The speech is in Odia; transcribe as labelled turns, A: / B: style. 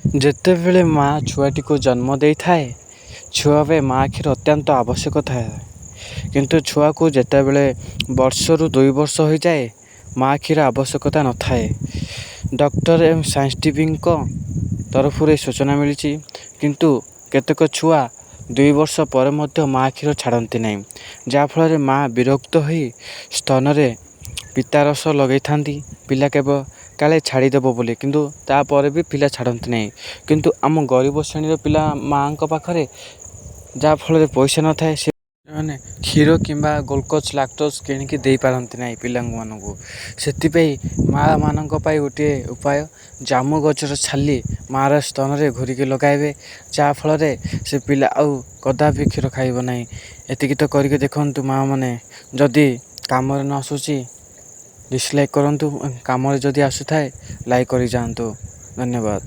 A: ଯେତେବେଳେ ମା' ଛୁଆଟିକୁ ଜନ୍ମ ଦେଇଥାଏ, ଛୁଆ ପାଇଁ ମା' କ୍ଷୀର ଅତ୍ୟନ୍ତ ଆବଶ୍ୟକ ଥାଏ। କିନ୍ତୁ ଛୁଆକୁ ଯେତେବେଳେ ବର୍ଷରୁ 2 ବର୍ଷ ହୋଇଯାଏ, ମା' କ୍ଷୀର ଆବଶ୍ୟକତା ନଥାଏ। ଡକ୍ଟର ଏବଂ ସାଇଣ୍ଟିଫିକଙ୍କ ତରଫରୁ ଏ ସୂଚନା ମିଳିଛି। କିନ୍ତୁ କେତେକ ଛୁଆ 2 ବର୍ଷ ପରେ ମଧ୍ୟ ମା' କ୍ଷୀର ଛାଡ଼ନ୍ତି ନାହିଁ, ଯାହାଫଳରେ ମା' ବିରକ୍ତ ହୋଇ ସ୍ତନରେ ପିତାରସ ଲଗାଇଥାନ୍ତି, ପିଲା କେବେ କାଳେ ଛାଡ଼ିଦେବ ବୋଲି। କିନ୍ତୁ ତାପରେ ବି ପିଲା ଛାଡ଼ନ୍ତି ନାହିଁ। କିନ୍ତୁ ଆମ ଗରିବ ଶ୍ରେଣୀର ପିଲା ମାଆଙ୍କ ପାଖରେ ଯାହାଫଳରେ ପଇସା ନଥାଏ, ସେମାନେ କ୍ଷୀର କିମ୍ବା ଗ୍ଲୁକୋଜ୍ ଲାକ୍ଟୋଜ୍ କିଣିକି ଦେଇପାରନ୍ତି ନାହିଁ ପିଲାମାନଙ୍କୁ। ସେଥିପାଇଁ ମାଆମାନଙ୍କ ପାଇଁ ଗୋଟିଏ ଉପାୟ, ଜାମୁ ଗଛର ଛାଲି ମାଆର ସ୍ତନରେ ଘୋରିକି ଲଗାଇବେ, ଯାହାଫଳରେ ସେ ପିଲା ଆଉ କଦାପି କ୍ଷୀର ଖାଇବ ନାହିଁ। ଏତିକି ତ କରିକି ଦେଖନ୍ତୁ ମାଆମାନେ। ଯଦି କାମରେ ନ ଆସୁଛି, ଡିସଲାଇକ୍ କରନ୍ତୁ। କାମରେ ଯଦି ଆସୁଥାଏ, ଲାଇକ୍ କରିଯାଆନ୍ତୁ। ଧନ୍ୟବାଦ।